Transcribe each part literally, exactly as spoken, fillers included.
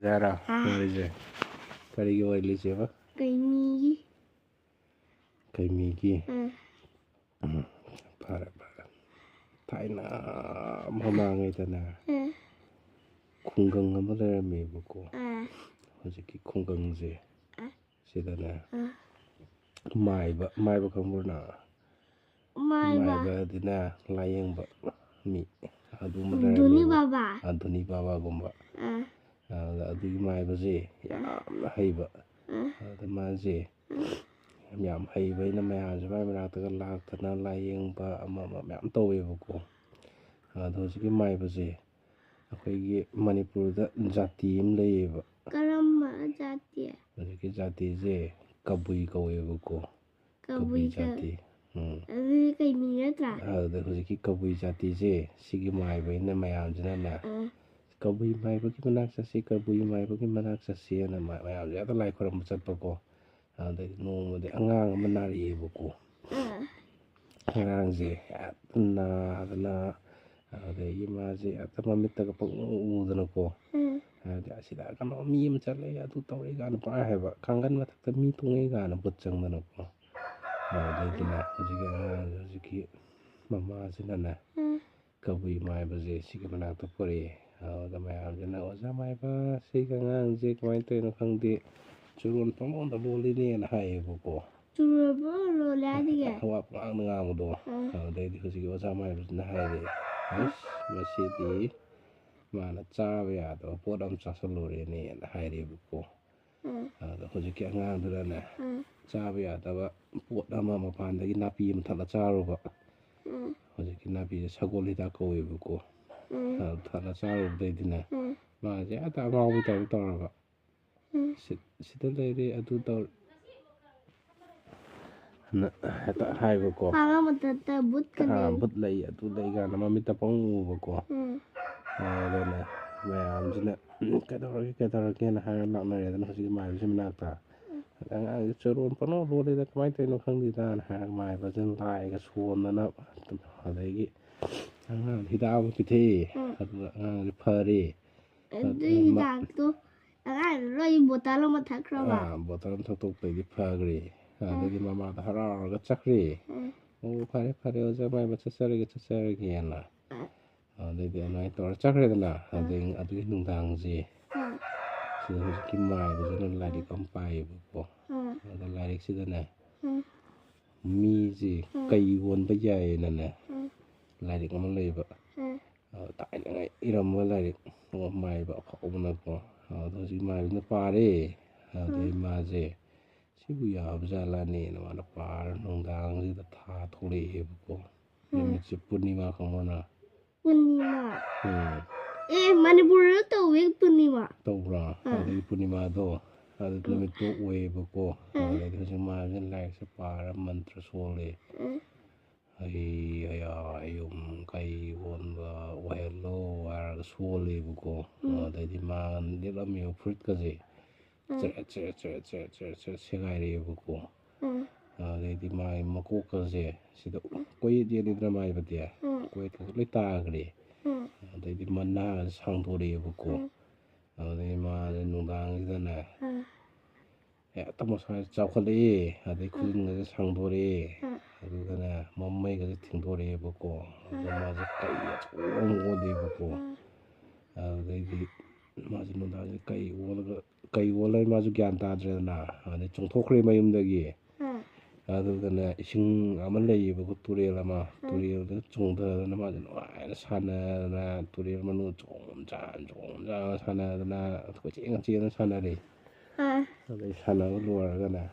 ꯌꯥꯔꯥ? ꯑꯥ꯫ ꯋꯥꯔꯤꯁꯦ ꯀꯔꯤꯒꯤ ꯋꯥꯔꯤ ꯂꯤꯁꯦꯕ? ꯀꯩꯃꯤꯒꯤ꯫ ꯀꯩꯃꯤꯒꯤ? ꯎꯝ꯫ ꯎꯝ, ꯐꯔꯦ, ꯐꯔꯦ꯫ ꯊꯥꯏꯅ ꯃꯃꯥꯡꯉꯩꯗꯅꯦ, ꯎꯝ꯫ ꯈꯨꯡꯒꯪ ꯑꯃ ꯂꯩꯔꯝꯃꯦꯕꯀꯣ꯫ ꯎꯝ꯫ ꯍꯧꯖꯤꯛꯀꯤ ꯈꯨꯡꯒꯪꯁꯦ, ꯎꯝ꯫ ꯁꯤꯗꯅꯦ, ꯎꯝ꯫ ꯃꯥꯏꯕ, ꯃꯥꯏꯕ ꯈꯪꯕ꯭ꯔꯣ ꯅꯪ? ꯃꯥꯏꯕ꯫ ꯃꯥꯏꯕ ꯑꯗꯨꯅ ꯂꯥꯏꯌꯦꯡꯕ ꯃꯤ ꯑꯗꯨꯝꯕ ꯙꯣꯅꯤ ꯂꯩꯔꯝꯃꯦꯕ꯫ ꯕꯥꯕꯥ꯫ ꯑ, ꯙꯣꯅꯤ ꯕꯥꯕꯥꯒꯨꯝꯕ꯫ ꯑꯥ꯫ ꯑꯗ ꯑꯗꯨꯒꯤ ꯃꯥꯏꯕꯁꯦ ꯌꯥꯝꯅ ꯍꯩꯕ꯫ ꯑꯥ꯫ ꯑꯗ ꯃꯥꯁꯦ ꯌꯥꯝ ꯍꯩꯕ ꯑꯩꯅ ꯃꯌꯥꯝꯁꯦ ꯃꯥꯏ ꯃꯅꯥꯛꯇꯒ ꯂꯥꯛꯇꯅ ꯂꯥꯏꯌꯦꯡꯕ ꯑꯃ ꯑꯃ ꯃꯌꯥꯝ ꯇꯧꯋꯦꯕꯀꯣ꯫ ꯑꯗꯣ ꯍꯧꯖꯤꯛꯀꯤ ꯃꯥꯏꯕꯁꯦ ꯑꯩꯈꯣꯏꯒꯤ ꯃꯅꯤꯄꯨꯔꯗ ꯖꯥꯇꯤ ꯑꯃ ꯂꯩꯌꯦꯕ꯫ ꯀꯔꯝꯕ ꯖꯥꯇꯤ? ꯍꯧꯖꯤꯛꯀꯤ ꯖꯥꯇꯤꯁꯦ ꯀꯕꯨꯏ ꯀꯧꯋꯦꯕꯀꯣ꯫ ꯀꯕꯨꯏ ꯀꯕꯨꯏ ꯖꯥ-, ꯖꯥꯇꯤ꯫ ꯎꯝ꯫ ꯑꯗꯨꯗꯤ ꯀꯩ ꯃꯤ ꯅꯠꯇ꯭ꯔꯥ? ꯑꯗꯨꯗ ꯍꯧꯖꯤꯛꯀꯤ ꯀꯕꯨꯏ ꯖꯥꯇꯤꯁꯦ, ꯁꯤꯒꯤ ꯃꯥꯏꯕ ꯑꯩꯅ ꯃꯌꯥꯝꯁꯤꯅꯅꯦ, ꯑꯥ꯫ "ꯀꯕꯨꯏ ꯃꯥꯏꯕꯒꯤ ꯃꯅꯥꯛ ꯆꯠꯁꯤ, ꯀꯕꯨꯏ ꯃꯥꯏꯕꯒꯤ ꯃꯅꯥꯛ ꯆꯠꯁꯤ" ꯍꯥꯏꯅ ꯃ-, ꯃꯌꯥꯝꯁꯦ ꯍꯦꯛꯇ ꯂꯥꯏ ꯈꯣꯏꯔꯝꯕ ꯆꯠꯄꯀꯣ꯫ ꯑꯗꯩ ꯅꯣꯡꯃꯗꯤ ꯑꯉꯥꯡ ꯑꯃ ꯅꯥꯔꯛꯑꯦꯕꯀꯣ꯫ ꯑꯥ꯫ ꯑꯉꯥꯡꯁꯦ ꯍꯦꯛꯇ ꯅꯥꯗꯅ, ꯑꯗꯒꯤ ꯃꯥꯁꯦ ꯍꯦꯛꯇ ꯃꯃꯤꯠꯇꯒ ꯄꯪꯎ ꯎꯗꯅꯀꯣ꯫ ꯎꯝ꯫ ꯍꯥꯏꯗꯤ, "ꯑꯁꯤꯗ ꯀꯩꯅꯣ ꯃꯤ ꯑꯃ ꯆꯠꯂꯦ, ꯑꯗꯨ ꯇꯧꯔꯦ" ꯀꯥꯏꯅ ꯄꯪꯍꯥꯏ ꯍꯥꯏꯕ, "ꯀꯥꯡꯈꯟ ꯃꯊꯛꯇ ꯃꯤ ꯇꯣꯡꯉꯦ" ꯀꯥꯏꯅ ꯕꯨꯠ ꯆꯪꯗꯅꯀꯣ꯫ ꯑꯗꯨꯗꯩꯗꯤꯅꯦ, ꯍꯧꯖꯤꯛꯀꯤ ꯑꯉꯥꯡꯁꯦ, ꯍꯧꯖꯤꯛꯀꯤ ꯃꯃꯥꯁꯤꯅꯅꯦ, ꯎꯝ꯫ ꯀꯕꯨꯏ ꯃꯥꯏꯕꯁꯦ ꯁꯤꯒꯤ ꯃꯅꯥꯛꯇ ꯄꯨꯔꯛꯑꯦ꯫ ꯑꯗꯨꯗ ꯃꯌꯥꯝꯁꯤꯅ, "ꯑꯣꯖꯥ ꯃꯥꯏꯕ, ꯁꯤꯒꯤ ꯑꯉꯥꯡꯁꯦ ꯀꯃꯥꯏꯅ ꯇꯧꯔꯤꯅꯣ ꯈꯪꯗꯦ, ꯆꯨꯔꯣꯟ ꯄꯪꯂꯣꯟꯗ ꯂꯣꯜꯂꯤꯅꯦꯅ" ꯍꯥꯏꯌꯦꯕꯀꯣ꯫ ꯆꯨꯔꯣꯟ ꯄꯪꯂꯣꯟ ꯂꯣꯜꯂꯦ ꯍꯥꯏꯗꯤ ꯀꯩ? ꯋꯥ ꯄꯉꯥꯡꯗ ꯉꯥꯡꯕꯗꯣ꯫ ꯎꯝ꯫ ꯑꯗꯨꯗꯩꯗꯤ ꯍꯧꯖꯤꯛꯀꯤ ꯑꯣꯖꯥ ꯃꯥꯏꯕꯁꯤꯅ ꯍꯥꯏꯔꯦ, "ꯑꯁ, ꯃꯁꯤꯗꯤ ꯃꯥꯅ ꯆꯥꯕ ꯌꯥꯗꯕ ꯄꯣꯠ ꯑꯃ ꯆꯥꯁꯜꯂꯨꯔꯦꯅꯦꯅ" ꯍꯥꯏꯔꯦꯕꯀꯣ꯫ ꯎꯝ꯫ ꯑꯗ ꯍꯧꯖꯤꯛꯀꯤ ꯑꯉꯥꯡꯗꯨꯅꯅꯦ, ꯎꯝ꯫ ꯆꯥꯕ ꯌꯥꯗꯕ ꯄꯣꯠ ꯑꯃ ꯃꯄꯥꯟꯗꯒꯤ ꯅꯥꯄꯤ ꯑꯃ ꯊꯠꯂ ꯆꯥꯔꯨꯕ꯫ ꯎꯝ꯫ ꯍꯧꯖꯤꯛꯀꯤ ꯅꯥꯄꯤꯁꯦ ꯁꯒꯣꯜ ꯍꯤꯗꯥꯛ ꯀꯧꯋꯦꯕꯀꯣ꯫ ꯎꯝ꯫ ꯑ, ꯊꯠꯂ ꯆꯥꯔꯨꯕꯗꯩꯗꯤꯅꯦ, ꯎꯝ꯫ ꯃꯥꯁꯦ ꯍꯦꯛꯇ ꯑꯉꯥꯎꯕꯤ ꯇꯧ ꯇꯧꯔꯕ꯫ ꯎꯝ꯫ ꯁꯤ-, ꯁꯤꯗ ꯂꯩꯔꯦ, ꯑꯗꯨ ꯇꯧꯔꯦ꯫ ꯅ ꯍꯦꯛꯇ ꯍꯥꯏꯕꯀꯣ꯫ ꯐꯥꯔꯝ ꯃꯊꯛꯇ ꯕꯨꯠꯀ ꯑꯥ, ꯂꯩ꯫ ꯕꯨꯠ ꯂꯩ, ꯑꯗꯨ ꯂꯩ ꯀꯥꯏꯅ ꯃꯃꯤꯠꯇ ꯄꯪꯎ ꯎꯕꯀꯣ꯫ ꯎꯝ꯫ ꯑꯗꯨꯅ ꯃꯌꯥꯝꯁꯤꯅ, "ꯎꯝ, ꯀꯩꯗꯧꯔꯒꯦ, ꯀꯩꯗꯧꯔꯒꯦꯅ" ꯍꯥꯏꯔ ꯂꯥꯛꯅꯔꯦꯗꯅ ꯍꯧꯖꯤꯛꯀꯤ ꯃꯥꯏꯕꯁꯤ ꯃꯅꯥꯛꯇ꯫ ꯎꯝ꯫ "ꯑꯉꯥꯡꯁꯦ ꯆꯨꯔꯣꯟ ꯄꯪꯂꯣꯟ ꯂꯣꯜꯂꯤꯗ, ꯀꯃꯥꯏꯅ ꯇꯧꯔꯤꯅꯣ ꯈꯪꯗꯦꯗ"ꯅ ꯍꯥꯏꯔꯒ ꯃꯥꯏꯕꯁꯤꯅ ꯂꯥꯏꯒ ꯁꯣꯟꯗꯅ, ꯑꯗꯒꯤ ꯑꯉꯥꯡ ꯍꯤꯗꯥꯛ ꯑꯃ ꯄꯤꯊꯛꯑꯦ꯫ ꯎꯝ꯫ ꯑꯗꯨꯒ ꯑꯉꯥꯡꯁꯦ ꯐꯔꯦ꯫ ꯑꯗꯨ ꯑꯗꯨꯅ ꯃꯥ-, ꯍꯤꯗꯥꯛꯇꯣ ꯑꯉꯥꯡꯗꯨ ꯂꯣꯏ ꯕꯣꯇꯜ ꯑꯃ ꯊꯛꯈ꯭ꯔꯕ? ꯑꯥ, ꯕꯣꯇꯜ ꯑꯃ ꯊꯛꯇꯣꯛꯄꯗꯩꯗꯤ ꯐꯈ꯭ꯔꯦ꯫ ꯑꯗꯩꯗꯤ ꯃꯃꯥꯗ ꯍꯔꯥꯎꯔꯒ ꯆꯠꯈ꯭ꯔꯦ꯫ ꯎꯝ. "ꯑꯣ, ꯐꯔꯦ ꯐꯔꯦ, ꯑꯣꯖꯥ ꯃꯥꯏꯕ, ꯆꯠꯆꯔꯒꯦ ꯆꯠꯆꯔꯒꯦꯅ" ꯑꯗꯩꯗꯤ ꯑꯗꯨꯃꯥꯏꯅ ꯇꯧꯔ ꯆꯠꯈ꯭ꯔꯦꯗꯅ꯫ ꯑꯗꯩ ꯑꯗꯨꯒꯤ ꯅꯨꯡꯗꯥꯡꯁꯦ ꯎꯝ. ꯁꯤꯗ ꯍꯧꯖꯤꯛꯀꯤ ꯃꯥꯏꯕꯁꯤꯅ ꯂꯥꯏꯔꯤꯛ ꯑꯃ ꯄꯥꯏꯌꯦꯕꯀꯣ꯫ ꯎꯝ. ꯑꯗ ꯂꯥꯏꯔꯤꯛꯁꯤꯗꯅꯦ ꯎꯝ. ꯃꯤꯁꯦ ꯎꯝ. ꯀꯩ ꯑꯣꯟꯕ ꯌꯥꯏꯌꯦꯅꯅꯦ ꯎꯝ. ꯂꯥꯏꯔꯤꯛ ꯑꯃ ꯂꯩꯕ꯫ ꯎꯝ. ꯑ, ꯊꯥꯏꯅꯉꯥꯏ ꯏꯔꯝꯕ ꯂꯥꯏꯔꯤꯛ, ꯑꯣ, ꯃꯥꯏꯕ ꯑꯐꯥꯎꯕꯅꯀꯣ꯫ ꯑꯗꯣ ꯍꯧꯖꯤꯛ ꯃꯥꯏꯕꯅ ꯄꯥꯔꯦ꯫ ꯑꯗꯩ ꯃꯥꯁꯦ ꯁꯤꯕꯨ ꯌꯥꯕ ꯖꯥꯠꯂꯥꯅꯦꯅ ꯃꯥꯅ ꯄꯥꯔ ꯅꯨꯡꯗꯥꯡꯁꯤꯗ ꯊꯥ ꯊꯣꯛꯂꯛꯑꯦꯕꯀꯣ꯫ ꯅꯨꯃꯤꯠꯁꯦ ꯄꯨꯔꯅꯤꯃꯥ ꯈꯪꯕ꯭ꯔꯣ ꯅꯪ? ꯄꯨꯔꯅꯤꯃꯥ꯫ ꯎꯝ. ꯑꯦ, ꯃꯅꯤꯄꯨꯔꯗ ꯇꯧꯋꯦ ꯄꯨꯔꯅꯤꯃꯥ꯫ ꯇꯧꯕ꯭ꯔꯥ? ꯑꯥ. ꯑꯗꯨꯒꯤ ꯄꯨꯔꯅꯤꯃꯥꯗꯣ ꯑꯗꯨ ꯎꯝ. ꯅꯨꯃꯤꯠꯇꯣ ꯑꯣꯏꯌꯦꯕꯀꯣ꯫ ꯎꯝ. ꯑꯗꯩꯗꯤ ꯍꯧꯖꯤꯛ ꯃꯥꯁꯦ ꯂꯥꯏꯔꯤꯛꯁꯦ ꯄꯥꯔ ꯃꯟꯇ꯭ꯔ ꯁꯣꯜꯂꯦ꯫ ꯎꯝ. "ꯑꯩ ꯑꯌꯥ ꯑꯌꯨꯝ ꯀꯩ ꯑꯣꯟꯕ ꯑꯣꯏꯍꯜꯂꯣ" ꯍꯥꯏꯔꯒ ꯁꯣꯜꯂꯦꯕꯀꯣ꯫ ꯎꯝ. ꯑꯗꯩꯗꯤ ꯃꯥ ꯂꯤꯠꯂꯝꯃꯤꯕ ꯐꯨꯔꯤꯠꯀꯁꯦ ꯎꯝ. ꯆꯦꯔꯦꯠ ꯆꯦꯔꯦꯠ ꯆꯦꯔꯦꯠ ꯆꯦꯔꯦꯠ ꯆꯦꯔꯦꯠ ꯆꯦꯔꯦꯠ ꯁꯦꯒꯥꯏꯔꯛꯑꯦꯕꯀꯣ꯫ ꯎꯝ. ꯑꯗꯩꯗꯤ ꯃꯥꯒꯤ ꯃꯀꯣꯛꯀꯁꯦ ꯁꯤꯗ ꯀꯣꯏꯌꯦꯠ ꯌꯦꯠꯂꯤꯗꯅ ꯃꯥꯏꯕꯗꯤ꯫ ꯎꯝ. ꯀꯣꯏꯌꯦꯠꯀꯁꯦ ꯂꯣꯏ ꯇꯥꯈ꯭ꯔꯦ꯫ ꯎꯝ. ꯑꯗꯩꯗꯤ ꯃꯅꯥꯒꯁꯦ ꯁꯥꯡꯗꯣꯔꯛꯑꯦꯕꯀꯣ꯫ ꯎꯝ. ꯑꯗꯩ ꯃꯥꯁꯦ ꯅꯨꯡꯗꯥꯡꯁꯤꯗꯅꯦ ꯎꯝ. ꯍꯦꯛꯇ ꯃꯁꯥꯁꯦ ꯆꯥꯎꯈꯠꯂꯛꯑꯦ꯫ ꯑꯗꯩ ꯈꯨꯖꯤꯟꯒꯁꯦ ꯁꯥꯡꯗꯣꯔꯛꯑꯦ꯫ ꯎꯝ. ꯑꯗꯨꯒꯅꯦ ꯃꯃꯩꯒꯁꯦ ꯊꯤꯡꯗꯣꯔꯛꯑꯦꯕꯀꯣ꯫ ꯑꯗ ꯃꯥꯁꯦ ꯀꯩ ꯑꯆꯧꯕ ꯑꯃ ꯑꯣꯜꯂꯦꯕꯀꯣ꯫ ꯎꯝ. ꯑꯗꯨꯗꯩꯗꯤ ꯃꯥꯁꯦ ꯅꯨꯡꯗꯥꯡꯁꯦ ꯀꯩ ꯑꯣꯜꯂꯒ ꯀꯩ ꯑꯣꯜꯂꯒ ꯃꯥꯁꯨ ꯒ꯭ꯌꯥꯟ ꯇꯥꯗ꯭ꯔꯦꯗꯅ꯫ ꯑꯗꯩ ꯆꯣꯡꯊꯣꯛꯈ꯭ꯔꯦ ꯃꯌꯨꯝꯗꯒꯤ꯫ ꯎꯝ. ꯑꯗꯨꯒꯅꯦ ꯏꯁꯤꯡ ꯑꯃ ꯂꯩꯌꯦꯕꯀꯣ, ꯇꯨꯔꯦꯜ ꯑꯃ꯫ ꯇꯨꯔꯦꯜꯗ ꯆꯣꯡꯊꯗꯅ ꯃꯥꯁꯦ ꯅꯨꯡꯉꯥꯏꯅ ꯁꯥꯟꯅꯗꯅ ꯇꯨꯔꯦꯜ ꯃꯅꯨꯡꯗ ꯆꯣꯡ ꯆꯥꯟ ꯆꯣꯡ ꯆꯥꯟ ꯁꯥꯟꯅꯗꯅ ꯀꯣꯏꯆꯦꯟ ꯆꯦꯟꯗꯅ ꯁꯥꯟꯅꯔꯦ꯫ ꯑꯥ. ꯑꯗꯩ ꯁꯥꯟꯅꯕ ꯂꯣꯏꯔꯒꯅꯦ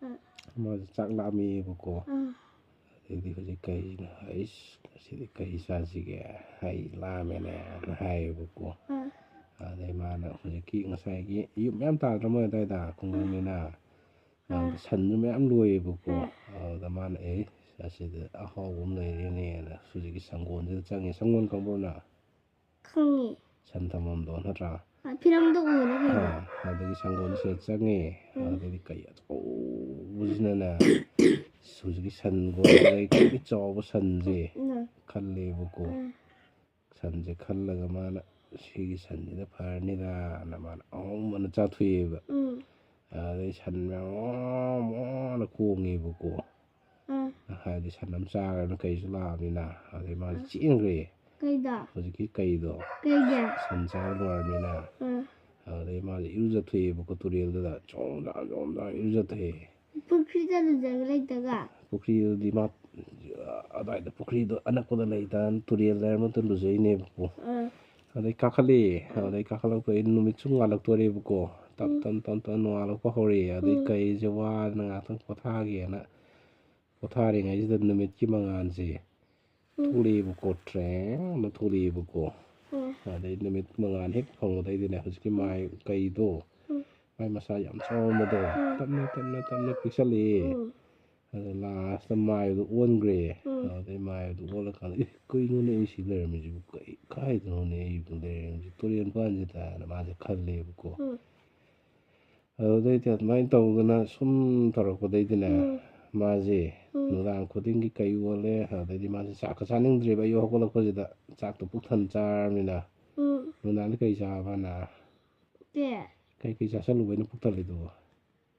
ꯎꯝ. ꯃꯥꯁꯦ ꯆꯥꯛ ꯂꯥꯝꯃꯦꯕꯀꯣ꯫ ꯎꯝ. ꯑꯗꯩꯗꯤ ꯍꯧꯖꯤꯛ ꯀꯩꯅꯣ, "ꯑꯩꯁ, ꯉꯁꯤꯗꯤ ꯀꯩ ꯆꯥꯁꯤꯒꯦ? ꯑꯩ ꯂꯥꯝꯃꯦꯅꯦꯅ" ꯍꯥꯏꯌꯦꯕꯀꯣ꯫ ꯎꯝ. ꯑꯗꯩ ꯃꯥꯅ ꯍꯧꯖꯤꯛꯀꯤ ꯉꯁꯥꯏꯒꯤ ꯌꯨꯝ ꯃꯌꯥꯝ ꯇꯥꯗ꯭ꯔ ꯃꯣꯏ ꯑꯗꯨꯋꯥꯏꯗ ꯈꯨꯡꯒꯪꯅꯤꯅ꯫ ꯑꯗꯨꯗ ꯁꯟꯁꯨ ꯃꯌꯥꯝ ꯂꯣꯏꯌꯦꯕꯀꯣ꯫ ꯑꯗꯨꯗ ꯃꯥꯅ, "ꯑꯦ, ꯑꯁꯤꯗ ꯑꯍꯥꯎꯕ ꯑꯃ ꯂꯩꯔꯦꯅꯦꯅ" ꯍꯧꯖꯤꯛꯀꯤ ꯁꯪꯒꯣꯜꯁꯤꯗ ꯆꯪꯉꯦ꯫ ꯁꯪꯒꯣꯜ ꯈꯪꯕ꯭ꯔꯣ ꯅꯪ? ꯈꯪꯉꯦ꯫ ꯁꯟ ꯊꯝꯐꯝꯗꯣ ꯅꯠꯇ꯭ꯔꯥ? ꯑ, ꯐꯤꯂꯝꯗ ꯎꯔꯦ ꯀꯩꯅꯣ꯫ ꯑꯥ, ꯑꯗꯒꯤ ꯁꯪꯒꯣꯜꯁꯤꯗ ꯆꯪꯉꯦ꯫ ꯑꯗꯒꯤꯗꯤ ꯀꯩ ꯑꯆꯧꯕꯁꯤꯅꯅꯦ, ꯍꯧꯖꯤꯛꯀꯤ ꯁꯟꯒꯣꯜꯗꯒꯤ ꯈ꯭ꯋꯥꯏꯗꯒꯤ ꯆꯥꯎꯕ ꯁꯟꯁꯦ ꯎꯝ. ꯈꯜꯂꯦꯕꯀꯣ꯫ ꯎꯝ. ꯁꯟꯁꯦ ꯈꯜꯂꯒ ꯃꯥꯅ "ꯁꯤꯒꯤ ꯁꯟꯁꯤꯅ ꯐꯔꯅꯤꯗꯥꯅ" ꯃꯥꯅ ꯑꯍꯣꯡꯕꯅ ꯆꯥꯊꯣꯛꯑꯦꯕ꯫ ꯎꯝ ꯑꯗꯩ ꯁꯟ ꯃꯌꯥꯝ ꯋꯥ ꯋꯥꯅ ꯈꯣꯡꯉꯦꯕꯀꯣ꯫ ꯎꯝ ꯍꯥꯏꯗꯤ ꯁꯟ ꯑꯃ ꯆꯥꯔꯅ ꯀꯩꯁꯨ ꯂꯥꯛꯑꯕꯅꯤꯅ꯫ ꯑꯗꯩ ꯃꯥꯁꯦ ꯆꯦꯟꯈ꯭ꯔꯦ꯫ ꯀꯩꯗ ꯍꯧꯖꯤꯛꯀꯤ ꯀꯩꯗꯣ ꯀꯩꯒꯤ ꯁꯟ ꯆꯥꯕ ꯂꯣꯏꯔꯕꯅꯤꯅ꯫ ꯎꯝ ꯑꯗꯩ ꯃꯥꯁꯦ ꯏꯔꯨꯖꯊꯣꯛꯑꯦꯕꯀꯣ ꯇꯨꯔꯦꯜꯗꯨꯗ꯫ ꯆꯣꯡꯖꯥ ꯆꯣꯡꯖꯥ ꯏꯔꯨꯖꯊꯣꯛꯑꯦ꯫ ꯄꯨꯈ꯭ꯔꯤꯗ ꯂꯨꯖꯕ ꯂꯩꯇꯒ ꯄꯨꯈ꯭ꯔꯤꯗꯨꯗꯤ ꯃꯥ ꯑꯗꯨꯋꯥꯏꯗ ꯄꯨꯈ꯭ꯔꯤꯗꯣ ꯑꯅꯛꯄꯗ ꯂꯩꯇꯅ ꯇꯨꯔꯦꯜ ꯂꯩꯔ ꯃꯇꯝ ꯂꯨꯖꯩꯅꯦꯕꯀꯣ꯫ ꯎꯝ ꯑꯗꯩ ꯀꯥꯈꯠꯂꯛꯑꯦ꯫ ꯑꯗꯩ ꯀꯥꯈꯠꯂꯛꯄꯗꯩ ꯅꯨꯃꯤꯠꯁꯨ ꯉꯥꯜꯂꯛꯇꯣꯔꯦꯕꯀꯣ꯫ ꯇꯞ ꯎꯝ꯫ ꯇꯞ ꯇꯞ ꯇꯞ ꯅꯣꯡꯉꯥꯜꯂꯛꯄ ꯍꯧꯔꯛꯑꯦ꯫ ꯑꯗꯩ ꯎꯝ꯫ ꯀꯩꯁꯦ ꯋꯥꯗꯅ ꯉꯥꯛꯇꯪ ꯄꯣꯊꯥꯒꯦꯅ ꯄꯣꯊꯥꯔꯤꯉꯩꯁꯤꯗ ꯅꯨꯃꯤꯠꯀꯤ ꯃꯉꯥꯜꯁꯦ ꯎꯝ꯫ ꯊꯣꯛꯂꯛꯑꯦꯕꯀꯣ꯫ ꯇ꯭ꯔꯦꯡ ꯑꯃ ꯊꯣꯛꯂꯛꯑꯦꯕꯀꯣ꯫ ꯎꯝ꯫ ꯑꯗꯩ ꯅꯨꯃꯤꯠ ꯃꯉꯥꯜ ꯍꯦꯛ ꯐꯪꯕꯗꯩꯗꯤꯅꯦ ꯍꯧꯖꯤꯛꯀꯤ ꯃꯥꯏ ꯀꯩꯗꯣ ꯎꯝ꯫ ꯃꯥꯏ ꯃꯁꯥ ꯌꯥꯝ ꯆꯥꯎꯔꯝꯕꯗꯣ ꯎꯝ꯫ ꯇꯞꯅ ꯇꯞꯅ ꯇꯞꯅ ꯄꯤꯛꯁꯜꯂꯛꯑꯦ꯫ ꯎꯝ꯫ ꯑꯗ ꯂꯥꯁꯇ ꯃꯥꯏꯗꯣ ꯑꯣꯟꯈ꯭ꯔꯦ꯫ ꯎꯝ꯫ ꯑꯗꯩ ꯃꯥꯏꯗꯣ ꯑꯣꯜꯂꯀꯥꯟꯗ, "ꯑꯦ, ꯀꯩꯅꯣꯅꯦ ꯑꯩ ꯁꯤ ꯂꯩꯔꯝꯃꯤꯁꯤꯕꯨ? ꯀꯩ, ꯀꯥꯏꯗꯅꯣꯅꯦ ꯑꯩꯕꯨ ꯂꯩꯔꯝꯃꯤꯁꯤ? ꯇꯨꯔꯦꯟ ꯃꯄꯥꯟꯁꯤꯗ?" ꯍꯥꯏꯅ ꯃꯥꯁꯦ ꯈꯜꯂꯦꯕꯀꯣ꯫ ꯎꯝ꯫ ꯑꯗꯨꯗꯩꯗꯤ ꯑꯗꯨꯃꯥꯏꯅ ꯇꯧꯗꯅ ꯁꯨꯝ ꯇꯧꯔꯛꯄꯗꯩꯗꯤꯅꯦ, ꯎꯝ꯫ ꯃꯥꯁꯦ ꯎꯝ꯫ ꯅꯨꯡꯗꯥꯡ ꯈꯨꯗꯤꯡꯒꯤ ꯀꯩ ꯑꯣꯜꯂꯦ꯫ ꯑꯗꯩꯗꯤ ꯃꯥꯁꯦ ꯆꯥꯛꯀ ꯆꯥꯅꯤꯡꯗ꯭ꯔꯦꯕ꯫ ꯑꯌꯨꯛ ꯍꯧꯒꯠꯂꯛꯄꯁꯤꯗ ꯆꯥꯛꯇꯣ ꯄꯨꯛ ꯊꯟꯅ ꯆꯥꯔꯕꯅꯤꯅ꯫ ꯎꯝ꯫ ꯅꯨꯡꯗꯥꯡꯗ ꯀꯩ ꯆꯥꯕꯅ? ꯀꯦ ꯀꯩ ꯀꯩ ꯆꯥꯁꯜꯂꯨꯕꯩꯅꯣ ꯄꯨꯛ ꯊꯜꯂꯤꯗꯨꯕꯣ?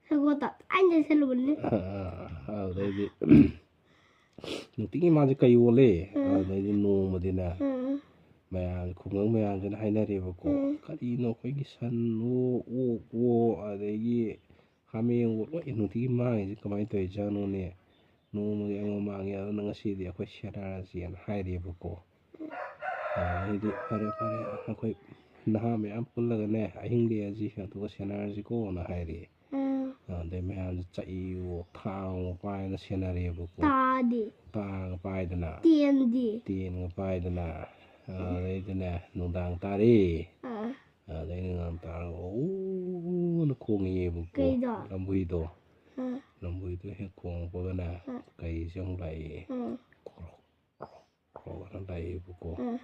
ꯁꯒꯣꯜ ꯇꯞꯇꯥꯏꯅ ꯆꯥꯁꯜꯂꯨꯕꯅꯤ꯫ ꯑꯗꯩꯗꯤ ꯅꯨꯡꯇꯤꯒꯤ ꯃꯥꯁꯦ ꯀꯩ ꯑꯣꯜꯂꯦ꯫ ꯎꯝ꯫ ꯑꯗꯩꯗꯤ ꯅꯣꯡꯃꯗꯤꯅꯦ, ꯎꯝ꯫ ꯃꯌꯥꯝ, ꯈꯨꯡꯒꯪ ꯃꯌꯥꯝꯁꯤꯅ ꯍꯥꯏꯅꯔꯦꯕꯀꯣ, ꯎꯝ꯫ "ꯀꯔꯤꯅꯣ ꯑꯩꯈꯣꯏꯒꯤ ꯁꯟꯋꯣ, ꯑꯣꯛꯋꯣ, ꯑꯗꯒꯤ ꯍꯥꯃꯦꯡꯋꯣ ꯂꯣꯏ ꯅꯨꯡꯇꯤꯒꯤ ꯃꯥꯡꯉꯤꯁꯦ ꯀꯃꯥꯏꯅ ꯇꯧꯔꯤꯖꯥꯠꯅꯣꯅꯦ? ꯅꯣꯡꯃꯒꯤ ꯑꯃ ꯃꯥꯡꯉꯦ, ꯑꯗꯨꯅ ꯉꯁꯤꯗꯤ ꯑꯩꯈꯣꯏ ꯁꯦꯟꯅꯔꯁꯦꯅ" ꯍꯥꯏꯔꯦꯕꯀꯣ꯫ ꯑꯗꯩꯗꯤ, "ꯐꯔꯦ, ꯐꯔꯦ, ꯑꯩꯈꯣꯏ ꯅꯍꯥ ꯃꯌꯥꯝ ꯄꯨꯜꯂꯒꯅꯦ, ꯑꯍꯤꯡ ꯂꯦꯛꯑꯁꯤ, ꯑꯗꯨꯒ ꯁꯦꯟꯅꯔꯁꯤꯀꯣꯅ" ꯍꯥꯏꯔꯦ꯫ ꯎꯝ꯫ ꯑꯗꯩ ꯃꯌꯥꯝꯁꯦ ꯆꯩꯋꯣ, ꯊꯥꯡꯋꯣ ꯄꯥꯏꯔꯒ ꯁꯦꯟꯅꯔꯦꯕꯀꯣ꯫ ꯇꯥꯗꯤ꯫ ꯊꯥꯡꯒ ꯄꯥꯏꯗꯅ, ꯇꯦꯟꯗꯤ꯫ ꯇꯦꯟꯒ ꯄꯥꯏꯗꯅ꯫ ꯑꯗꯩꯗꯤꯅꯦ, ꯅꯨꯡꯗꯥꯡ ꯇꯥꯔꯦ꯫ ꯑꯥ꯫ ꯑꯗꯩ ꯅꯨꯡꯗꯥꯡ ꯇꯥꯔꯒ ꯎꯅ ꯈꯣꯡꯉꯛꯑꯦꯕꯀꯣ꯫ ꯀꯩꯗꯣ? ꯂꯝꯕꯨꯏꯗꯣ꯫ ꯑꯥ꯫ ꯂꯝꯕꯨꯏꯗꯣ ꯍꯦꯛ ꯈꯣꯡꯉꯛꯄꯒꯅꯦ, ꯑꯥ꯫ ꯀꯩꯁꯦ ꯑꯃꯨꯛ ꯂꯥꯛꯑꯦ꯫ ꯎꯝ꯫ ꯈ꯭ꯔꯣꯛ, ꯈ꯭ꯔꯣꯛ, ꯈ꯭ꯔꯣꯛ ꯑꯅ ꯂꯥꯛꯑꯦꯕꯀꯣ꯫ ꯎꯝ꯫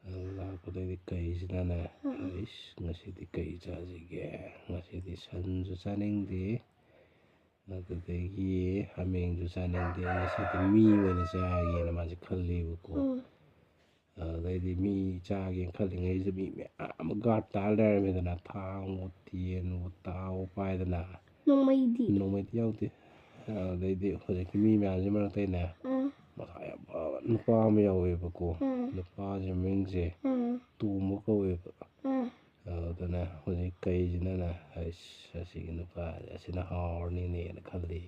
ꯑꯗꯨ ꯂꯥꯛꯄꯗꯩꯗꯤ ꯀꯩꯁꯤꯅꯅꯦ, "ꯑꯩꯁ, ꯉꯁꯤꯗꯤ ꯀꯩ ꯆꯥꯁꯤꯒꯦ? ꯉꯁꯤꯗꯤ ꯁꯟꯁꯨ ꯆꯥꯅꯤꯡꯗꯦ, ꯑꯗꯨꯗꯒꯤ ꯍꯥꯃꯦꯡꯁꯨ ꯆꯥꯅꯤꯡꯗꯦ, ꯉꯁꯤꯗꯤ ꯃꯤ ꯑꯣꯏꯅ ꯆꯥꯒꯦꯅ" ꯃꯥꯁꯦ ꯈꯜꯂꯦꯕꯀꯣ꯫ ꯎꯝ꯫ ꯑꯗꯩꯗꯤ ꯃꯤ ꯆꯥꯒꯦꯅ ꯈꯜꯂꯤꯉꯩꯁꯤꯗ ꯃꯤ ꯃꯌꯥꯝ ꯑꯃ ꯒꯥꯔꯗ ꯇꯥꯔ ꯂꯩꯔꯝꯃꯦꯗꯅ, ꯊꯥꯡꯕꯨ ꯇꯦꯟꯕꯨ ꯇꯥꯕꯨ ꯄꯥꯏꯗꯅ꯫ ꯅꯣꯡꯃꯩꯗꯤ? ꯅꯣꯡꯃꯩꯗꯤ ꯌꯥꯎꯗꯦ꯫ ꯑꯗꯩꯗꯤ ꯍꯧꯖꯤꯛꯀꯤ ꯃꯤ ꯃꯌꯥꯝꯁꯤ ꯃꯔꯛꯇꯩꯅꯦ, ꯑꯥ ꯃꯁꯥ ꯌꯥꯝ ꯐꯕ ꯅꯨꯄꯥ ꯑꯃ ꯌꯥꯎꯋꯦꯕꯀꯣ꯫ ꯑꯥ ꯅꯨꯄꯥꯁꯤ ꯃꯃꯤꯡꯁꯦ ꯑꯥ ꯇꯣꯝꯕ ꯀꯧꯋꯦꯕ꯫ ꯑꯥ ꯑꯗꯨꯗꯅꯦ ꯍꯧꯖꯤꯛ ꯀꯩꯁꯤꯅꯅꯦ, "ꯑꯩꯁ, ꯑꯁꯤꯒꯤ ꯅꯨꯄꯥꯁꯦ ꯑꯁꯤꯅ ꯍꯥꯎꯔꯅꯤꯅꯦꯅ" ꯈꯜꯂꯤ꯫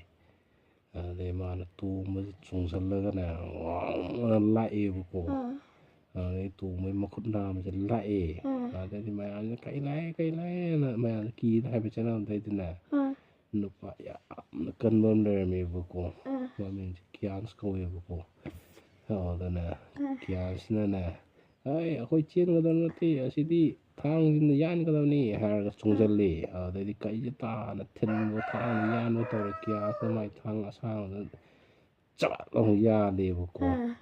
ꯑꯗꯩ ꯃꯥꯅ ꯇꯣꯝꯕꯁꯤ ꯆꯣꯡꯁꯤꯜꯂꯒꯅꯦ, ꯋꯥꯡꯅ ꯂꯥꯛꯑꯦꯕꯀꯣ꯫ ꯑꯥ ꯑꯗꯩ ꯇꯣꯝꯕꯒꯤ ꯃꯈꯨꯠ ꯅꯥꯝꯃꯁꯦ ꯂꯥꯛꯑꯦ꯫ ꯑꯥ ꯑꯗꯩꯗꯤ ꯃꯌꯥꯝꯁꯦ "ꯀꯩ ꯂꯥꯛꯑꯦ, ꯀꯩ ꯂꯥꯛꯑꯦꯅ" ꯃꯌꯥꯝꯁꯦ ꯀꯤꯗꯅ ꯍꯥꯏꯐꯦꯠ ꯆꯠꯅꯕꯗꯩꯗꯤꯅꯦ, ꯑꯥ ꯅꯨꯄꯥ ꯌꯥꯝꯅ ꯀꯟꯕ ꯑꯃ ꯂꯩꯔꯝꯃꯦꯕꯀꯣ꯫ ꯑꯥ ꯃꯃꯤꯡꯁꯦ ꯀꯤꯌꯥꯟꯁ ꯀꯧꯋꯦꯕꯀꯣ꯫ ꯑꯗꯨꯗꯅꯦ ꯑꯥ ꯀꯤꯌꯥꯟꯁꯤꯅꯅꯦ, "ꯑꯩ, ꯑꯩꯈꯣꯏ ꯆꯦꯟꯒꯗꯕ ꯅꯠꯇꯦ, ꯑꯁꯤꯗꯤ ꯊꯥꯡꯁꯤꯅ ꯌꯥꯟꯒꯗꯕꯅꯤ" ꯍꯥꯏꯔꯒ ꯆꯣꯡꯁꯤꯜꯂꯤ꯫ ꯑꯗꯩꯗꯤ ꯀꯩꯁꯦ ꯇꯥꯅ ꯊꯤꯟꯕ, ꯊꯥꯡꯅ ꯌꯥꯟꯕ ꯇꯧꯔꯦ꯫ ꯀꯤꯌꯥꯟꯁꯤꯅ ꯃꯥꯏ ꯊꯥꯡ ꯑꯁꯥꯡꯕꯗ ꯆꯕꯥꯠ ꯂꯥꯎꯅ ꯌꯥꯜꯂꯦꯕꯀꯣ꯫ ꯑꯥ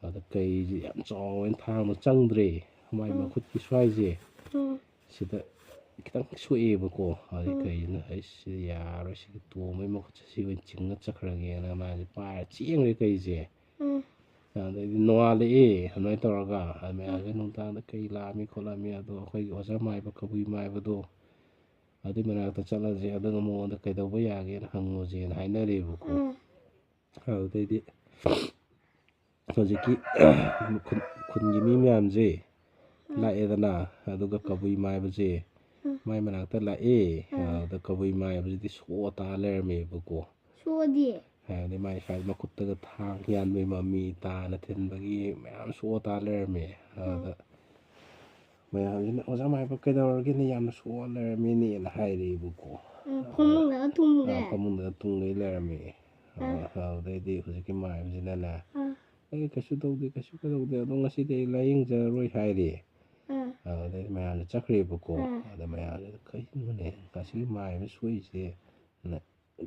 ꯑꯗ ꯀꯩꯁꯦ ꯌꯥꯝ ꯆꯥꯎꯋꯦꯅ ꯊꯥꯡꯗꯣ ꯆꯪꯗ꯭ꯔꯦ, ꯃꯥꯏ ꯎꯝ ꯃꯈꯨꯠꯀꯤ ꯁ꯭ꯋꯥꯏꯁꯦ ꯎꯝ ꯁꯤꯗ ꯈꯤꯇꯪ ꯁꯣꯛꯑꯦꯕꯀꯣ꯫ ꯑꯗꯩ ꯎꯝ ꯀꯩꯁꯤꯅ, "ꯑꯩꯁ, ꯁꯤꯗꯤ ꯌꯥꯔꯔꯣꯏ, ꯁꯤꯗꯤ ꯇꯣꯝꯕꯒꯤ ꯃꯈꯨꯠꯁꯦ ꯁꯤ ꯑꯣꯏꯅ ꯆꯤꯡꯉ ꯆꯠꯈ꯭ꯔꯒꯦꯅ" ꯃꯥꯁꯦ ꯄꯥꯏꯔ ꯆꯦꯟꯈ꯭ꯔꯦ ꯀꯩꯁꯦ꯫ ꯎꯝ ꯑꯗꯩꯗꯤ ꯅꯣꯡꯉꯥꯜꯂꯛꯑꯦ ꯑꯗꯨꯃꯥꯏꯅ ꯇꯧꯔꯒ꯫ ꯑꯗ ꯃꯌꯥꯝꯁꯦ ꯅꯨꯡꯗꯥꯡꯗ ꯀꯩ ꯂꯥꯛꯑꯝꯃꯤ ꯈꯣꯠꯂꯝꯃꯤ, ꯑꯗꯣ ꯑꯩꯈꯣꯏꯒꯤ ꯑꯣꯖꯥ ꯃꯥꯏꯕ, ꯀꯕꯨꯏ ꯃꯥꯏꯕꯗꯣ, ꯑꯗꯨꯏ ꯃꯅꯥꯛꯇ ꯆꯠꯂꯁꯦ, ꯑꯗꯨꯒ ꯃꯉꯣꯟꯗ ꯀꯩꯗꯧꯕ ꯌꯥꯒꯦꯅ ꯍꯪꯉꯨꯁꯦꯅ ꯍꯥꯏꯅꯔꯦꯕꯀꯣ꯫ ꯎꯝ ꯑꯗꯨꯗꯩꯗꯤ ꯍꯧꯖꯤꯛꯀꯤ ꯈꯨꯟ-, ꯈꯨꯟꯒꯤ ꯃꯤ ꯃꯌꯥꯝꯁꯦ ꯂꯥꯛꯑꯦꯗꯅ, ꯑꯗꯨꯒ ꯀꯕꯨꯏ ꯃꯥꯏꯕꯁꯦ ꯎꯝ ꯃꯥꯏ ꯃꯅꯥꯛꯇ ꯂꯥꯛꯑꯦ꯫ ꯎꯝ ꯑꯗꯨꯗ ꯀꯕꯨꯏ ꯃꯥꯏꯕꯁꯤꯗꯤ ꯁꯣꯛꯑ ꯇꯥ ꯂꯩꯔꯝꯃꯦꯕꯀꯣ꯫ ꯁꯣꯛꯑꯗꯤ? ꯍꯥꯏꯕꯗꯤ ꯃꯥꯏ ꯁ꯭ꯋꯥꯏꯗ ꯃꯈꯨꯠꯇꯒ ꯊꯥꯡ ꯌꯥꯟꯕꯩ ꯃꯃꯤ, ꯇꯥꯅ ꯊꯤꯟꯕꯒꯤ ꯃꯌꯥꯝ ꯁꯣꯛꯑ ꯇꯥ ꯂꯩꯔꯝꯃꯦ꯫ ꯑꯗꯨꯗ ꯃꯌꯥꯝꯁꯤꯅ, "ꯑꯣꯖꯥ ꯃꯥꯏꯕ ꯀꯩꯗꯧꯔꯒꯦꯅꯦ? ꯌꯥꯝꯅ ꯁꯣꯛꯑ ꯂꯩꯔꯝꯃꯦꯅꯦꯅ" ꯍꯥꯏꯔꯛꯑꯦꯕꯀꯣ꯫ ꯎꯝ, ꯐꯃꯨꯡꯗꯒ ꯇꯨꯝꯒꯦ? ꯑꯥ, ꯐꯃꯨꯡꯗ ꯇꯨꯝꯒꯩ ꯂꯩꯔꯝꯃꯦ꯫ ꯑꯥ꯫ ꯑꯗꯨꯗꯩꯗꯤ ꯍꯧꯖꯤꯛꯀꯤ ꯃꯥꯏꯕꯁꯤꯅꯅꯦ, ꯑꯥ "ꯑꯦ, ꯀꯩꯁꯨ ꯇꯧꯗꯦ, ꯀꯩꯁꯨ ꯇꯧꯗꯦ, ꯑꯗꯣ ꯉꯁꯤꯗꯤ ꯑꯩ ꯂꯥꯏꯌꯦꯡꯖꯔꯔꯣꯏ" ꯍꯥꯏꯔꯦ꯫ ꯑꯥ ꯑꯗꯨꯗꯩ ꯃꯌꯥꯝꯁꯦ ꯆꯠꯈ꯭ꯔꯦꯕꯀꯣ꯫ ꯑꯥ꯫ ꯑꯗ ꯃꯌꯥꯝꯁꯤꯅ "ꯀꯩꯅꯣꯅꯦ, ꯉꯁꯤꯒꯤ ꯃꯥꯏꯕ ꯁꯣꯛꯏꯁꯦ?" ꯅ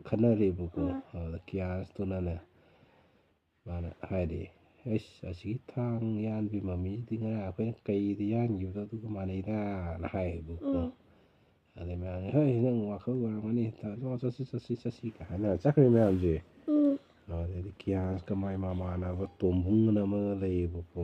ꯈꯟꯅꯔꯦꯕꯀꯣ꯫ ꯑꯥ꯫ ꯑꯗꯨꯗ ꯀꯤꯌꯥꯟꯁꯇꯨꯅꯅꯦ, ꯃꯥꯅ ꯍꯥꯏꯔꯛꯑꯦ, "ꯑꯩꯁ, ꯑꯁꯤꯒꯤ ꯊꯥꯡ ꯌꯥꯟꯕꯤ ꯃꯃꯤꯁꯤꯗꯤ ꯉꯔꯥꯡ ꯑꯩꯈꯣꯏꯅ ꯀꯩꯗ ꯌꯥꯟꯈꯤꯕꯗꯣ ꯑꯗꯨꯒ ꯃꯥꯟꯅꯩꯗꯅ" ꯍꯥꯏꯌꯦꯕꯀꯣ꯫ ꯎꯝ꯫ ꯑꯗꯩ ꯃꯌꯥꯝꯁꯦ, "ꯍꯣꯏ, ꯅꯪ ꯋꯥꯈꯜ ꯑꯣꯏꯔꯝꯒꯅꯤ, ꯆꯠꯁꯤ, ꯆꯠꯁꯤ, ꯆꯠꯁꯤ" ꯀꯥꯏ ꯍꯥꯏꯅꯔ ꯆꯠꯈ꯭ꯔꯦ ꯃꯌꯥꯝꯁꯦ꯫ ꯎꯝ꯫ ꯑꯗꯩꯗꯤ ꯀꯤꯌꯥꯟꯁꯀ ꯃꯥꯏ ꯃꯃꯥꯟꯅꯕ ꯇꯣꯝꯕꯨꯡ ꯑꯅ ꯑꯃꯒ ꯂꯩꯌꯦꯕꯀꯣ꯫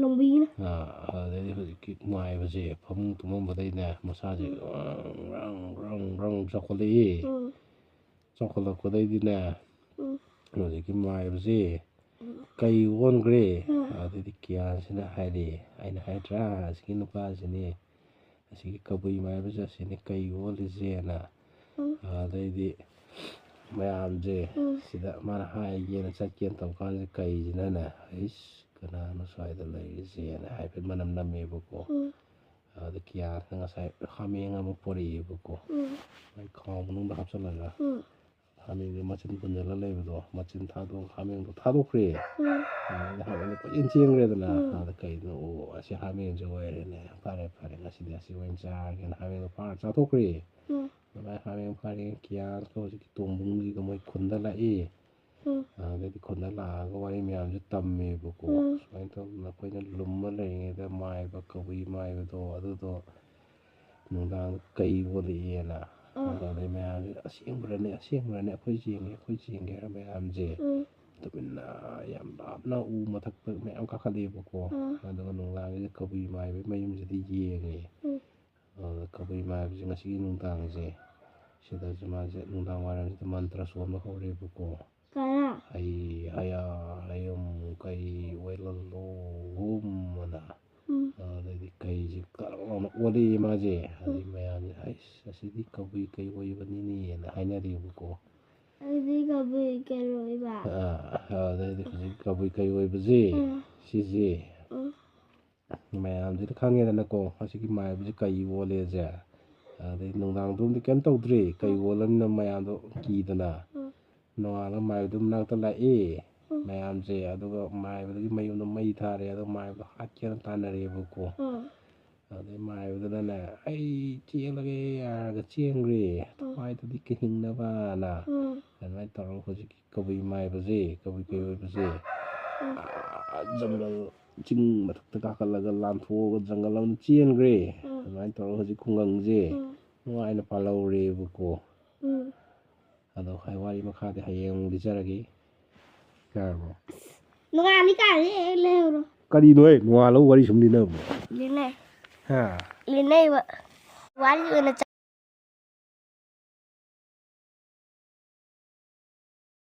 ꯂꯣꯡꯕꯤꯅ꯫ ꯑꯥ, ꯑꯗꯩꯗꯤ ꯍꯧꯖꯤꯛꯀꯤ ꯃꯥꯏꯕꯁꯦ ꯐꯃꯨꯡ ꯇꯨꯝꯃꯝꯕꯗꯩꯅꯦ ꯃꯁꯥꯁꯦ ꯎꯝ꯫ ꯒ꯭ꯔꯪ, ꯒ꯭ꯔꯪ, ꯒ꯭ꯔꯪ, ꯒ꯭ꯔꯪ ꯆꯥꯎꯈꯠꯂꯛꯏ꯫ ꯎꯝ꯫ ꯆꯥꯎꯈꯠꯂꯛꯄꯗꯩꯗꯤꯅꯦ ꯎꯝ꯫ ꯍꯧꯖꯤꯛꯀꯤ ꯃꯥꯏꯕꯁꯦ ꯎꯝ꯫ ꯀꯩ ꯑꯣꯟꯈ꯭ꯔꯦ? ꯎꯝ꯫ ꯑꯗꯩꯗꯤ ꯀꯤꯌꯥꯟꯁꯤꯅ ꯍꯥꯏꯔꯦ, "ꯑꯩꯅ ꯍꯥꯏꯗ꯭ꯔꯥ, ꯑꯁꯤꯒꯤ ꯅꯨꯄꯥꯁꯤꯅꯦ, ꯑꯁꯤꯒꯤ ꯀꯕꯨꯏ ꯃꯥꯏꯕꯁꯦ ꯑꯁꯤꯅꯦ ꯀꯩ ꯑꯣꯜꯂꯤꯁꯦꯅ"꯫ ꯎꯝ꯫ ꯑꯗꯩꯗꯤ ꯃꯌꯥꯝꯁꯦ ꯎꯝ꯫ ꯁꯤꯗ ꯃꯥꯅ ꯍꯥꯏꯒꯦꯅ ꯆꯠꯀꯦꯅ ꯇꯧ ꯀꯥꯟꯁꯤꯗ ꯀꯩꯁꯤꯅꯅꯦ, "ꯏꯁ, ꯀꯅꯥꯅꯣ ꯁ꯭ꯋꯥꯏꯗ ꯂꯩꯔꯤꯁꯦꯅ" ꯍꯥꯏꯐꯦꯠ ꯃꯅꯝ ꯅꯝꯃꯦꯕꯀꯣ꯫ ꯎꯝ꯫ ꯑꯗ ꯀꯤꯌꯥꯟꯁꯤꯅ ꯉꯁꯥꯏ ꯍꯥꯃꯦꯡ ꯑꯃ ꯄꯣꯔꯛꯑꯦꯕꯀꯣ꯫ ꯎꯝ꯫ ꯃꯥꯏ ꯈꯥꯎ ꯃꯅꯨꯡꯗ ꯍꯥꯞꯆꯜꯂꯒ꯫ ꯎꯝ꯫ ꯍꯥꯃꯦꯡꯗꯣ ꯃꯆꯤꯟ ꯄꯨꯟꯁꯤꯜꯂ ꯂꯩꯕꯗꯣ, ꯃꯆꯤꯟ ꯊꯥꯗꯣꯛ-, ꯍꯥꯃꯦꯡꯗꯣ ꯊꯥꯗꯣꯛꯈ꯭ꯔꯦ꯫ ꯎꯝ꯫ ꯑꯗꯩꯗꯤ ꯍꯥꯃꯦꯡꯗꯣ ꯀꯣꯏꯆꯦꯟ ꯆꯦꯟꯈ꯭ꯔꯦꯗꯅ꯫ ꯎꯝ꯫ ꯑꯗ ꯀꯩꯅꯣ, "ꯑꯣ, ꯑꯁꯤ ꯍꯥꯃꯦꯡꯁꯦ ꯑꯣꯏꯔꯦꯅꯦ꯫ ꯐꯔꯦ, ꯐꯔꯦ, ꯉꯁꯤꯗꯤ ꯑꯁꯤ ꯑꯣꯏꯅ ꯆꯥꯔꯒꯦꯅ" ꯍꯥꯃꯦꯡꯗꯣ ꯐꯥꯔ ꯆꯥꯊꯣꯛꯈ꯭ꯔꯦ꯫ ꯎꯝ꯫ ꯑꯗꯨꯃꯥꯏꯅ ꯍꯥꯃꯦꯡ ꯐꯥꯔꯦ, ꯀꯤꯌꯥꯟꯁꯀ ꯍꯧꯖꯤꯛꯀꯤ ꯇꯣꯝꯕꯨꯡꯁꯤꯒ ꯃꯣꯏ ꯈꯨꯟꯗ ꯂꯥꯛꯏ꯫ ꯎꯝ꯫ ꯑꯗꯩꯗꯤ ꯈꯨꯟꯗ ꯂꯥꯛꯑꯒ ꯋꯥꯔꯤ ꯃꯌꯥꯝꯁꯦ ꯇꯝꯃꯦꯕꯀꯣ꯫ ꯎꯝ꯫ ꯁꯨꯃꯥꯏꯅ ꯇꯧꯗꯅ ꯑꯩꯈꯣꯏꯅ ꯂꯨꯝꯃ ꯂꯩꯔꯤꯉꯩꯗ ꯃꯥꯏꯕ, ꯀꯕꯨꯏ ꯃꯥꯏꯕꯗꯣ, ꯑꯗꯨꯗꯣ ꯅꯨꯡꯗꯥꯡꯗ ꯀꯩ ꯑꯣꯜꯂꯛꯑꯦꯅ꯫ ꯎꯝ꯫ ꯑꯗꯩ ꯃꯌꯥꯝꯁꯦ, "ꯑꯁꯦꯡꯕ꯭ꯔꯅꯦ? ꯑꯁꯦꯡꯕ꯭ꯔꯅꯦ? ꯑꯩꯈꯣꯏ ꯌꯦꯡꯒꯦ, ꯑꯩꯈꯣꯏ ꯌꯦꯡꯒꯦ" ꯍꯥꯏꯔ ꯃꯌꯥꯝꯁꯦ ꯎꯝ꯫ ꯇꯨꯃꯤꯟꯅ ꯌꯥꯝ ꯂꯥꯞꯅ ꯎ ꯃꯊꯛꯇ ꯃꯌꯥꯝ ꯀꯥꯈꯠꯂꯛꯑꯦꯕꯀꯣ꯫ ꯎꯝ꯫ ꯑꯗꯨꯒ ꯅꯨꯡꯗꯥꯡꯁꯤꯗ ꯀꯕꯨꯏ ꯃꯥꯏꯕꯒꯤ ꯃꯌꯨꯝꯁꯤꯗ ꯌꯦꯡꯉꯦ꯫ ꯎꯝ꯫ ꯑꯗꯨꯗ ꯀꯕꯨꯏ ꯃꯥꯏꯕꯁꯦ ꯉꯁꯤꯒꯤ ꯅꯨꯡꯗꯥꯡꯁꯦ ꯁꯤꯗꯁꯨ ꯃꯥꯁꯦ ꯅꯨꯡꯗꯥꯡ ꯋꯥꯏꯔꯝꯁꯤꯗ ꯃꯟꯇ꯭ꯔ ꯁꯣꯟꯕ ꯍꯧꯔꯦꯕꯀꯣ꯫ ꯀꯔꯥ? "ꯍꯩ, ꯍꯌꯥ, ꯍꯌꯨꯝ, ꯀꯩ ꯑꯣꯏꯂꯜꯂꯣ, ꯍꯨꯝ" ꯑꯅ꯫ ꯎꯝ꯫ ꯑꯗꯩꯗꯤ ꯀꯩꯁꯦ ꯀꯔꯛ ꯂꯥꯎꯅ ꯑꯣꯜꯂꯛꯑꯦ ꯃꯥꯁꯦ꯫ ꯑꯗꯩ ꯎꯝ꯫ ꯃꯌꯥꯝꯁꯦ, "ꯑꯩꯁ, ꯑꯁꯤꯗꯤ ꯀꯕꯨꯏ ꯀꯩ ꯑꯣꯏꯕꯅꯤꯅꯦꯅ" ꯍꯥꯏꯅꯔꯦꯕꯀꯣ꯫ ꯑꯗꯨꯗꯤ ꯀꯕꯨꯏ ꯀꯩ ꯑꯣꯏꯕ? ꯑꯥ, ꯑꯗꯩꯗꯤ ꯍꯧꯖꯤꯛ ꯀꯕꯨꯏ ꯀꯩ ꯑꯣꯏꯕꯁꯦ, ꯎꯝ꯫ ꯁꯤꯁꯦ ꯎꯝ꯫ ꯃꯌꯥꯝꯁꯤꯅ ꯈꯪꯉꯦꯗꯅꯀꯣ, ꯑꯁꯤꯒꯤ ꯃꯥꯏꯕꯁꯦ ꯀꯩ ꯑꯣꯜꯂꯦꯁꯦ꯫ ꯑꯗꯩ ꯅꯨꯡꯗꯥꯡꯗꯨꯝꯗꯤ ꯀꯩꯝ ꯇꯧꯗ꯭ꯔꯤ, ꯀꯩ ꯎꯝ꯫ ꯑꯣꯜꯂꯃꯤꯅ ꯃꯌꯥꯝꯗꯣ ꯀꯤꯗꯅ꯫ ꯎꯝ꯫ ꯅꯣꯡꯉꯥꯜꯂꯒ ꯃꯥꯏꯕꯗꯨ ꯃꯅꯥꯛꯇ ꯂꯥꯛꯑꯦ꯫ ꯃꯌꯥꯝꯁꯦ꯫ ꯑꯗꯨꯒ ꯃꯥꯏꯕꯗꯨꯒꯤ ꯃꯌꯨꯝꯗꯣ ꯃꯩ ꯊꯥꯔꯦ꯫ ꯑꯗꯣ ꯃꯥꯏꯕꯗꯣ ꯍꯥꯠꯀꯦꯅ ꯇꯥꯟꯅꯔꯦꯕꯀꯣ꯫ ꯎꯝ ꯑꯗꯩ ꯃꯥꯏꯕꯗꯨꯅꯅꯦ, "ꯑꯩ ꯆꯦꯜꯂꯒꯦ" ꯍꯥꯏꯔꯒ ꯆꯦꯟꯈ꯭ꯔꯦ꯫ ꯊꯋꯥꯏꯗꯨꯗꯤ ꯀꯤꯍꯤꯡꯅꯕꯅ꯫ ꯎꯝ ꯑꯗꯨꯃꯥꯏꯅ ꯇꯧꯔꯒ ꯍꯧꯖꯤꯛꯀꯤ ꯀꯕꯨꯏ ꯃꯥꯏꯕꯁꯦ, ꯀꯕꯨꯏ ꯀꯩ ꯑꯣꯏꯕꯁꯦ, ꯎꯝ ꯑꯥ, ꯖꯪꯒꯜ ꯆꯤꯡ ꯃꯊꯛꯇ ꯀꯥꯈꯠꯂꯒ ꯂꯥꯟꯊꯣꯛꯑꯒ ꯖꯪꯒꯜ ꯑꯃꯗ ꯆꯦꯟꯈ꯭ꯔꯦ꯫ ꯎꯝ ꯑꯗꯨꯃꯥꯏꯅ ꯇꯧꯔꯒ ꯍꯧꯖꯤꯛ ꯈꯨꯡꯒꯪꯁꯦ ꯎꯝ ꯅꯨꯡꯉꯥꯏꯅ ꯄꯥꯜꯍꯧꯔꯦꯕꯀꯣ꯫ ꯎꯝ ꯑꯗꯣ ꯍꯥꯏ ꯋꯥꯔꯤ ꯃꯈꯥꯗꯤ ꯍꯌꯦꯡ ꯑꯃꯨꯛ ꯂꯤꯖꯔꯒꯦ꯫ ꯌꯥꯔꯕꯣ? ꯅꯣꯡꯉꯥꯜꯂꯤ ꯀꯥꯏꯗꯤ ꯍꯦꯛ ꯂꯩꯍꯧꯔꯣ꯫ ꯀꯔꯤꯅꯣ ꯍꯦ? ꯅꯣꯡꯉꯥꯜꯂꯒ ꯋꯥꯔꯤ ꯁꯨꯝ ꯂꯤꯅꯕ? ꯂꯤꯅꯩ꯫ ꯍꯥ? ꯂꯤꯅꯩꯕ꯫ ꯋꯥꯔꯤ ꯑꯣꯏꯅ